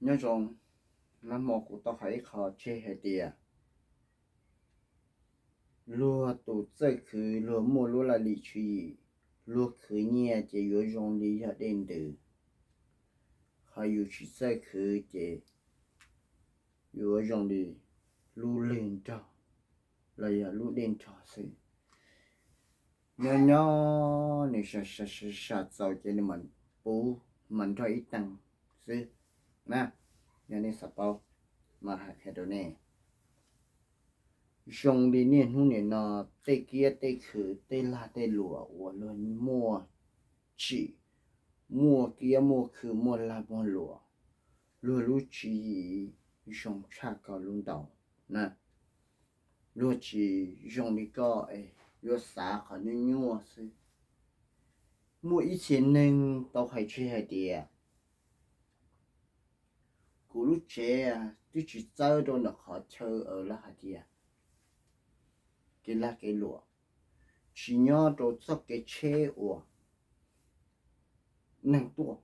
Nyob zoo, nag hmo kuv tau hais ib qho tseg hais tias luag tus txawj khwv luag muaj lub laj lim tswv yim, luag khwv nyiaj ces yuav zoo li yog dej ntws, ho yus tsis txawj khwv ces yuav zoo li lub lwg nrog los yog lub dej nrog xwb. Nyob nyob nws sas sas txaus ces nws mam puv mas nrog ib teeg xwb na. Yog nej xav paub mas hais qhia rau nej. Zoo li niaj hnub nim no tej kiab tej khw tej lag tej luam uas luag muaj tsim, muaj kiab muaj khw muaj lag muaj luam, luag lub tswv yim zoo tshaj koj lub ntau na. Luag tsis zoo li koj es yuav xav qhov nyuaj nyuaj xwb. Muaj ib txhia neeg tau hais tseg hais tias kuv lub tsev twb tsis txawb rau ntawm qhov chaw lawv hais tias kev lag kev luam, tsis nyob rau txoj kev tsheb uas neeg tuaj,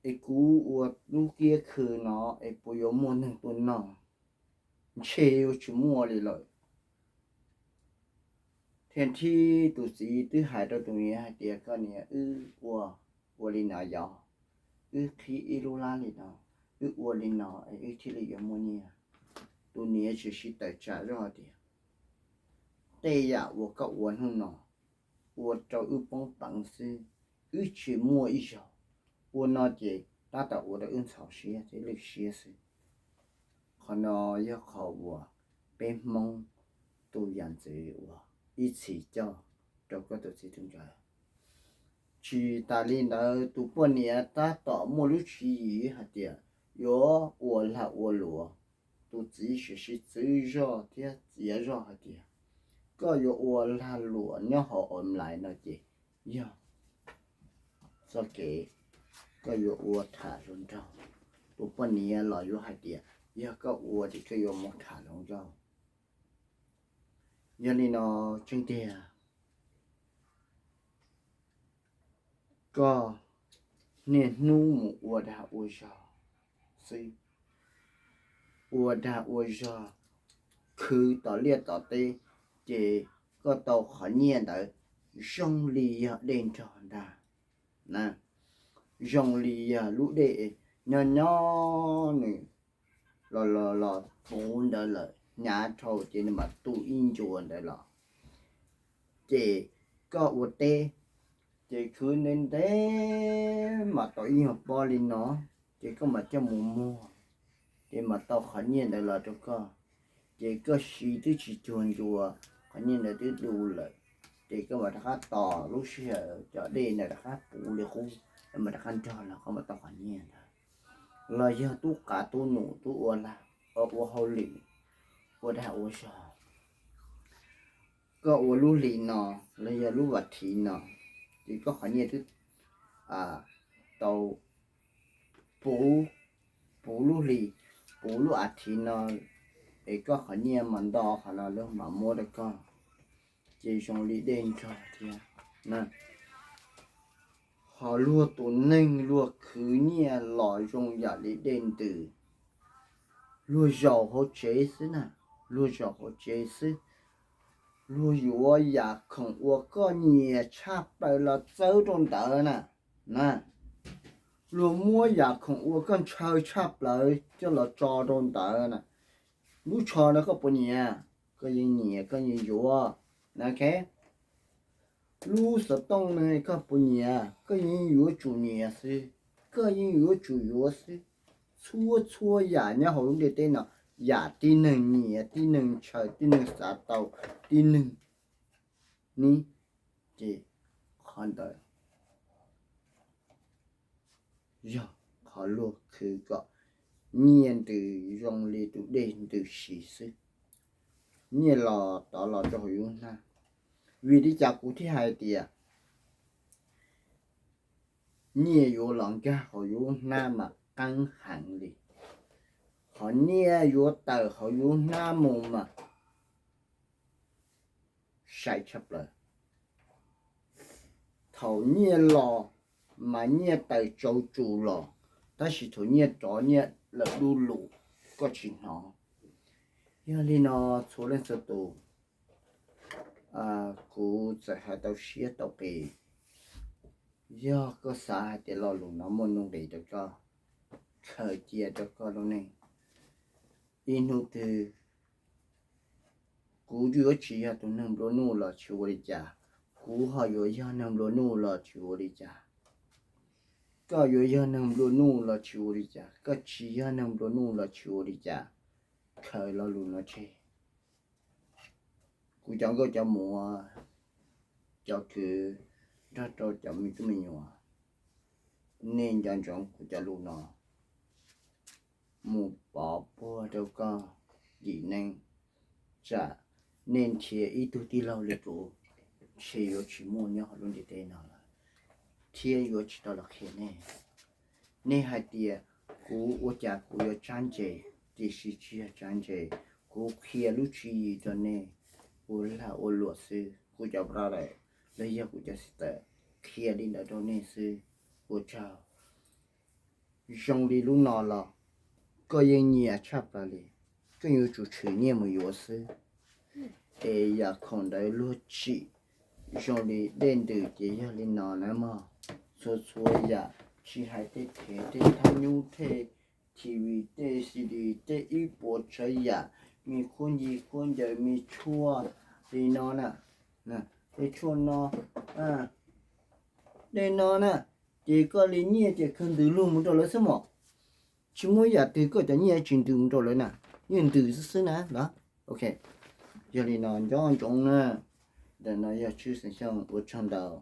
es kuv ua lub kiab khw no es puas yuav muaj neeg tuaj noj? Ntshe yuav tsis muaj li lawm. Thiaj thib tus txiv twb hais rau tus niam hais tias koj niam, wb ua, ua li no yog, wb qhib ib lub lab li no, wb ua li no es wb thiaj li yuav muaj nyiaj. Tus niam tseem sib tawm tsam zoj tias tej yam uas koj ua hnub no ua rau wb poob peev xwb, wb tsis muaj ib zaug. Ua no ces tab tom ua rau wb ntxhov siab thiab lwj siab xwb. Qhov no yog qhov uas peb Hmoob tus yam ntxwv uas ib txhis coj rau koj tus txiv tus ntxawm. Tsis tas li ntawd tus poj niam tab tom muaj lub tswv yim hais tias yuav ua lag ua luam. Tus txiv tseem sib txwv zog thiab txiav zog hais tias koj yuav ua lag luam nyob hauv online no ces yog txoj kev koj yuav ua tham hluas nraug. Tus poj niam los yuav hais tias yog koj ua ces koj yuav mus tham hluas nraug. Yog li no tseeb tiag, koj niaj hnub mus ua dag ua zog xwb, ua dag ua zog, khwv tom liaj tom teb, ces koj tau qhov nyiaj ntawd zoo li yog dej nrog ntag. Zoo li yog lub dej nyob nyob nws los los los puv ntawd lawm, hnyav dhau ces nws mam tu ib ncua ntawd los. Ces koj ua teb, ces khwv ntev ntev mam tau ib nyuag pob li no, ces koj mam coj mus muag, ces mam tau qhov nyiaj ntawd los rau koj. Ces koj siv twb tsis cuag ncua, qhov nyiaj ntawd twb du lawm, ces koj mam rov qab tos lub sij hawm cov dej ntawd rov qab puv li qub, mam rov qab nrog los koj mam tau qhov nyiaj ntawd. Los yog tub qav tub num tub ua lag, ua hauj lwm, ua dag ua zog, koj ua lub hlis no los yog lub vas thiv no, ces koj qhov nyiaj twb tau puv, puv lub hlis, puv lub as thiv no, es koj qhov nyiaj mas nto qhov no lawv mam muab rau koj, ces zoo li dej nrog thiab. Ho luag tus neeg luag khwv nyiaj los zoo yam li dej ntws, luag zaum hauv tsev xwb na, luag zaum hauv tsev xwb, luag yuav yam khoom uas koj nyiam tshaj plaws los txawb rau ntawd na. Luag muab yam khoom uas koj ntshaw tshaj plaws coj los tso rau ntawd na. Lub tsho no koj puas nyiam? Koj yeej nyiam, koj yeej yuav. Lub xov tooj no koj puas nyiam? Koj yeej yuav tsum nyiam xwb, koj yeej yuav tsum yuav xwb. Txhua txhua yam nyob hauv lub ntiaj teb no, yam tib neeg nyiam, tib neeg ntshaw, tib neeg xav tau, tib neeg nib, ces qhov ntawd yog qhov luag khwv kom nyiaj ntws zoo li tus dej ntws si xwb. Nyiaj los tod los rau hauv yus lub hnab. Vim li cas kuv thiaj hais tias nyiaj yuav los nkag hauv yus lub hnab mas qeeb heev li. Qhov nyiaj yuav tawm hauv yus lub hnab mus mas sai tshaj plaws. Thaum nyiaj los mas nyiaj tawm tsau tsus los, tab sis thaum nyiaj rov nyiaj lawm du lug, koj tsis hnov. Yog li no txhua leej txhua tus, kuv txawm hais tau siab tau qis, yog koj xav hais tias lo lus no muaj nuj nqis rau koj, khaws cia rau koj lub neej. Ib hnub twg kuv yuav tsis yog tus neeg nplua nuj los tsis ua li cas, kuv ho yuav yog neeg nplua nuj los tsis ua li cas, koj yuav yog neeg nplua nuj los tsis ua li cas, koj tsis yog neeg nplua nuj los tsis ua li cas, khaws lo lus no tseg. Kuv cov nkauj cov muam, cov kwv, nrog rau cov me tub me nyuam, nej nco ntsoov kuv cov lus no mus pov puag rau koj yim neej, tsam nej nrhiav ib tug tij laug li kuv ntshe yuav tsis muaj nyob hauv lub ntiaj teb no lawm, thiab yuav tsis tau los qhia nej. Nej hais tias kuv ua cas kuv yuav tsab ntse, tiam sis tsis yog tsab ntse, kuv qhia lub tswv yim rau nej ua lag ua luam xwb. Kuv cov brother los yog kuv cov sister qhia li ntawd rau nej xwb. Ua tsaug. Zoo li lub no los koj yeej nyiam tshaj plaws li, koj yuav tsum tshwm nyiaj mus yuav xwb. Es yam khoom ntawd luag tsim zoo li dej ntws ces yog li no na mog. Txhua txhua yam, tsis hais tej phev, tej thab nyub, tej T V, tej C D, tej ib puas tsav yam, me khaub ncaws, khaub ncaws, me tshuaj li no na, tej tshuaj no, tej no na, ces koj li nyiaj ces kawg ntws lug mus rau lawv xwb mog. Tsis muaj yam twg koj cov nyiaj tsis ntws mus rau lawv na, yeej ntws xwb xwb na los. Ok, yog li no nco ntsoov na. Ntawm no yog Tswv Xeem Xyooj, ua tsaug ntau.